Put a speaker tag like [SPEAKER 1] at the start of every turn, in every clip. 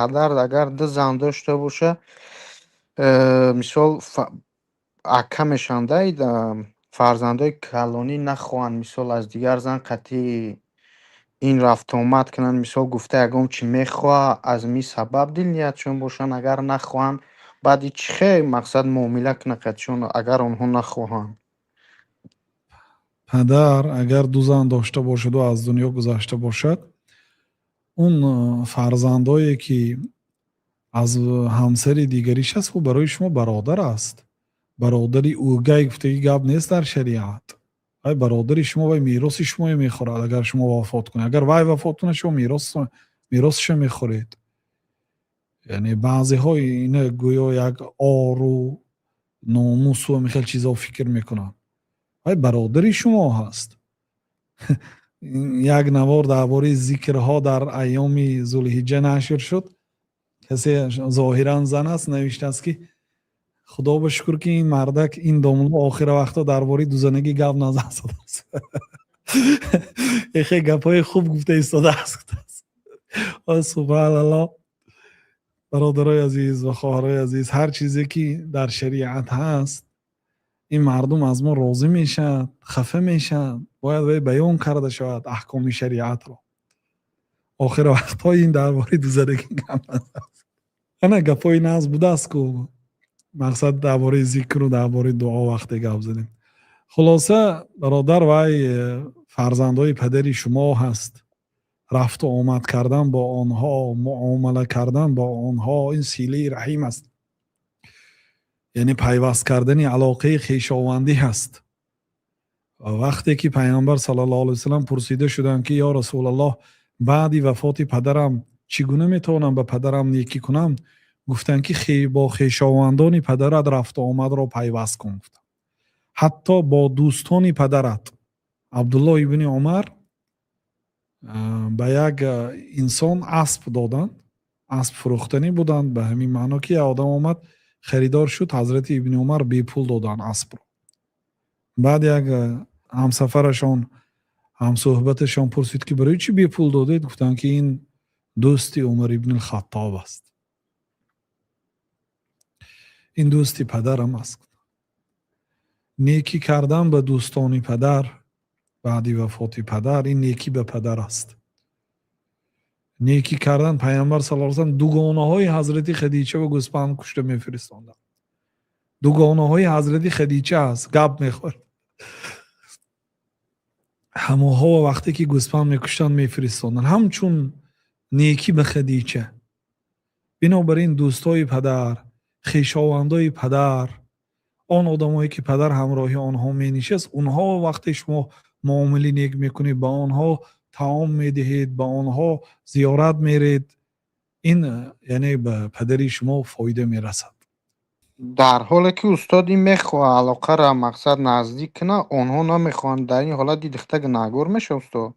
[SPEAKER 1] Падар агар ду зан дошта боша, мисол, ака мешаванд, фарзандои калонӣ нахоҳанд, мисол, аз дигар зан қатъи ин рафтуомад кунанд, мисол, гуфта ягон чӣ мехоҳа, аз ми сабаб дилниятшон бошанд, агар нахоҳанд, баъди чӣ хел, мақсад, муомила кунад қатъишон, агар онҳо нахоҳанд?
[SPEAKER 2] Падар агар ду зан дошта бошаду аз дунё гузашта бошад, он фарзандое, ки аз ҳамсари дигариш аст, ӯ барои шумо бародар аст. Бародари ӯгай гуфтаги гап нест дар шариат. Вай бародари шумо, вай мероси шумое мехӯрад, агар шумо вафот кунед. Агар вай вафот кунад, шумо меросашо мехӯред. Яъне баъзеҳо ина гӯё як ору, номусу ҳамин хел чизҳо фикр мекунанд. Вай бародари шумо ҳаст. Як навор дар бораи зикрҳо дар айёми Зулҳиҷҷа нашр шуд. Касе, зоҳиран зан аст, навиштааст, ки худо ба шукр, ки ин мардак, ин домулло охира вақтҳо дар бораи дузанагӣ гап назадааст. Эхе гапҳои хуб гуфта истодааст. Субҳаналлоҳ. Бародарои азиз ва хоҳарои азиз, ҳар чизе, ки дар шариат ҳаст, ин мардум аз мо розӣ мешавад, хафа мешавад, бояд вай баён карда шавад аҳкоми шариатро. Охири вақтҳо ин дар бораи дузанагӣ гап назад. Ана гапҳои нағз будааст ку, мақсад, дар бораи зикру дар бораи дуо вақте гап задем. Хулоса, бародар, вай фарзандои падари шумо ҳаст. Рафту омад кардан бо онҳо, муомала кардан бо онҳо, ин силаи раҳим аст, яъне пайваст кардани алоқаи хешовандӣ ҳаст. Вақте ки Пайғамбар саллаллоҳу алайҳи васаллам пурсида шуданд, ки ё Расулаллоҳ, баъди вафоти падарам чӣ гуна метавонам ба падарам некӣ кунам, гуфтанд, ки бо хешовандони падарат рафту омадро пайваст кун, гуфтанд, ҳатто бо дӯстони падарат. Абдуллоҳ ибни Умар ба як инсон асп доданд, асп фурӯхтанӣ буданд. Ба ҳамин маъно, ки як одам омад, харидор шуд, ҳазрати Ибни Умар бепул доданд аспро. Баъд як ҳамсафарашон, ҳамсӯҳбаташон пурсид, ки барои чӣ бепул додед? Гуфтанд, ки ин дӯсти Умар ибни Хаттоб аст, ин дӯсти падарам аст. Некӣ кардан ба дӯстони падар баъди вафоти падар, ин некӣ ба падар аст. Некӣ кардан, Пайғамбар саллаллоҳу алайҳи васаллам дугонаҳои ҳазрати Хадича ва гӯспанд кушта мефиристонданд. Дугонаҳои ҳазрати Хадича аст, гап мехӯрд. Ҳамоҳо вақте ки гӯспанд мекуштанд, мефиристонданд ҳамчун некӣ ба Хадича. Бинобар ин дӯстои падар, хешовандои падар, он одамое, ки падар ҳамроҳи онҳо менишаст, онҳо вақте шумо муомилаи нек мекунед, ба онҳо таом медиҳед, ба онҳо зиёрат меред, ин яъне ба падари шумо фоида мерасад.
[SPEAKER 1] Дар ҳоле ки, устод, ин мехоҳад алоқаро, мақсад, наздик кунад, онҳо намехоҳанд. Дар ин ҳолат дихта гунаҳгор мешавад, устод?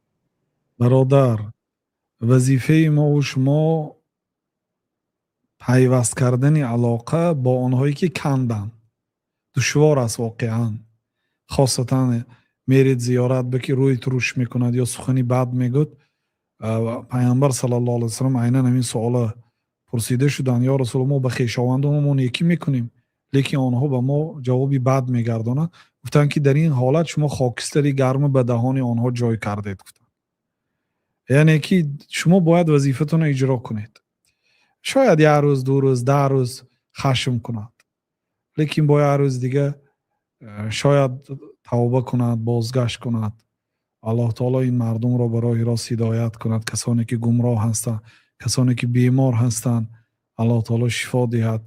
[SPEAKER 2] Бародар, вазифаи мову шумо пайваст кардани алоқа бо онҳое, ки канданд, душвор аст воқеан. Хосатан меред зиёрат, ба ки рӯи туруш мекунад ё сухани бад мегӯд. Пайғамбар саллаллоҳу алайҳи васаллам айнан ҳамин суола пурсида шуданд: ё Расулуллоҳ, мо ба хешовандонамон некӣ мекунем, лекин онҳо ба мо ҷавоби бад мегардонанд. Гуфтанд, ки дар ин ҳолат шумо хокистари гарма ба даҳони онҳо ҷой кардед, гуфтанд. Яъне ки шумо бояд вазифатонро иҷро кунед. Шояд як рӯз, 2 рӯз, 10 рӯз хашм кунад, лекин бо як рӯз дига шояд тавба кунад, бозгашт кунад. Аллоҳ таоло ин мардумро ба роҳи рост ҳидоят кунад. Касоне, ки гумроҳ ҳастанд, касоне, ки бемор ҳастанд, Аллоҳ таоло шифо диҳад.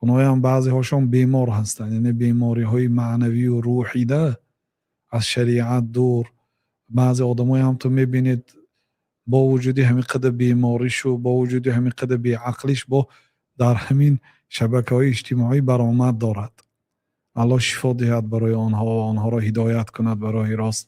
[SPEAKER 2] Онҳоям баъзеҳошон бемор ҳастанд, яъне бемориҳои маънавию рӯҳида, аз шариат дур. Баъзе одамое ҳам ту мебинед, бо вуҷуди ҳамин қадар беморишу, бо вуҷуди ҳамин қадар беақлиш, бо дар ҳамин шабакаҳои иҷтимоӣ баромад дорад. Аллоҳ шифо диҳад барои онҳо ва онҳоро ҳидоят кунад ба роҳи рост.